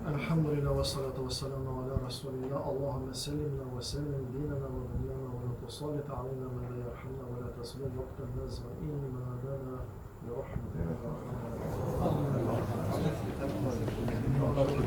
الحمد لله والصلاة والسلام على رسول الله. اللهم سلمنا وسلم ديننا ودنيانا، ولا تسلط علينا من لا يرحمنا، ولا تسلل وقت النزع إيماننا برحمتك يا أرحم الراحمين.